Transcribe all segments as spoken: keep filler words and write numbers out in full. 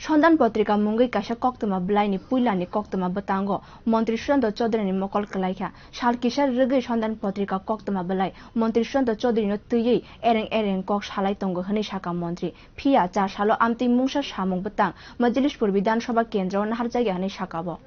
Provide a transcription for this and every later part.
Sondan Potrika mungwi kaisa koktwma bwlaini puilani koktwma bwtango Montri Sushanta Chaudharyni mokol kwlaikha. Sal kisa rwgwi Sondan Potrika koktwma bwlai Montri Sushanta Chaudharyno twiwi ereng ereng kok salai tongo hwnwi sakha Montri. Phiya char salo amtwi mungsa samung bwtang Majlishpur Bidhan Sabha kendro naharjakya hwnwi sakha bo.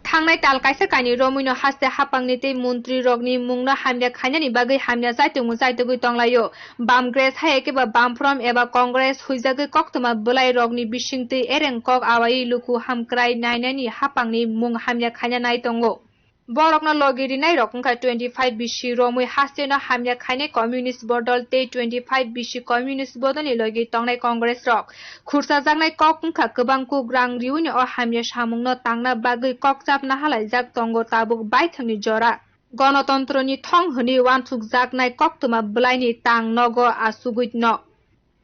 Thangnai tal kaisa kainwi romwino haste haphangni tei montri rokni mungno hamya khainani bagwi hamya chaitokmung chaitogwi tonglaio. Bam Congress hai khe ba Bamfront eba Congress huijagwi koktwma bwlai rokni bisingtwi ereng kok awaiwi luku hamkrai nainani haphangni mung hamya khaina nai tongo. Borokno logi rinai rok wngkha twenty five bisi romwi hasteno hamya khainai communist bodol tei twenty five bisi communist bodolni logi tongnai Congress rok. Khursajaknai kok wngkha kwbang kuk rang riwini o hamya samungno tangna bagwi kok chapna halaijak tongo tabuk baithangni jora. Gonotontroni thong hwnwi uansukjaknai koktwma bwlaini tang nogo asugwino.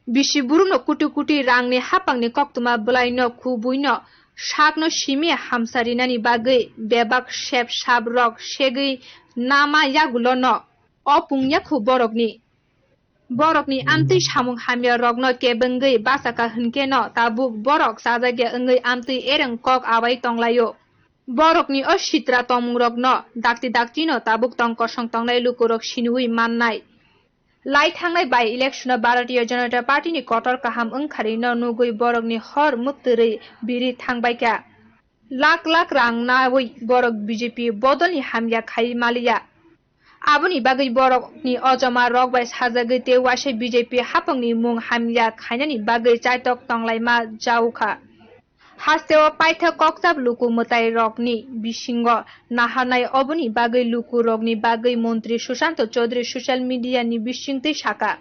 Bisi burumno kuti kuti rangni haphangni koktwma bwlaino kubuino sakno simi hamsa rinani bagwi bebak sep sap rok segwi nama yagulono o pungyakhu borokni. Borokni amtwi samung hamya rokno kebengwi bachakha hwnkhe no tabuk borok chajakya wngwi amtwi ereng kok awai tonglaio. Borokni o sitra tongmung rokno dakti dakti no tabuk tong kosong tongnai lukurok siniwi mannai. Lai thangnai by election o Bharatiya Janata Party ni kotor kaham wngkharino nugwi borokni hor mwktwrwi biri thangbaikha. Lak lak rang nawi borok B J P bodolni hamya khai maliya. Aboni bagwi borokni ojoma rok bai sajagwi tei waisa B J P haphangni mung hamya khainani bagwi chaitok tonglaima jaukha. Hasteo paithak kokchap luku mwtai rokni bisingo naharnai, oboni bagwi luku rokni bagwi Montri Sushanta Chaudhary social media ni bisingtwi sakha.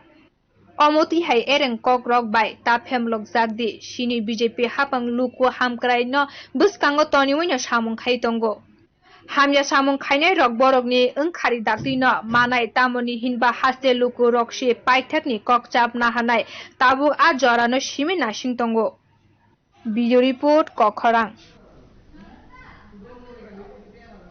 Omo twi hai ereng kok rok bai ta phemlok jak di, sini B J P haphang luku hamkrai no bwskango toniwi no samung khai tongo. Hamya samung khainai rok borokni wngkhari daktwi no manai, tamoni hinba haste luku rok se paithak ni kokchap naharnai, tabuk a jora no simi nasing tongo. Video report, Kokhorang.